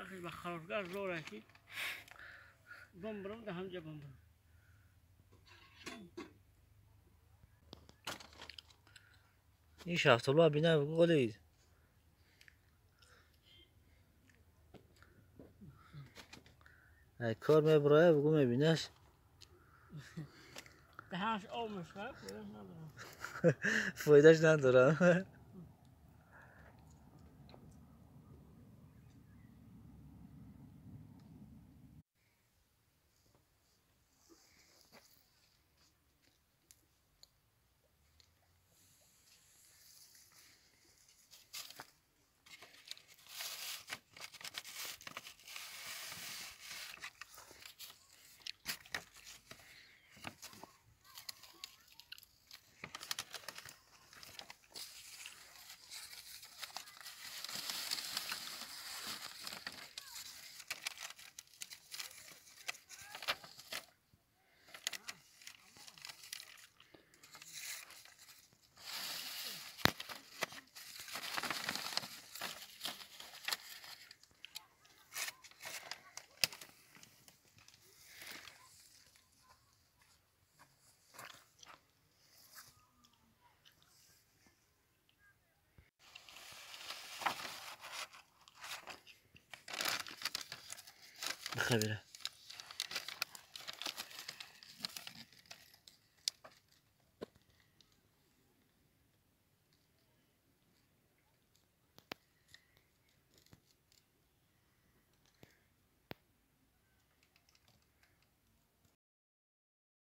Ахи ба харошгар зор ки бомбарам да ҳамҷа бомбарам. Ин шафтолу бина голид. Кор меброя, бугу мебинаш. Даҳанаш об мешавад, фоидаш надорад. Фоидаш надорад. Бихабира.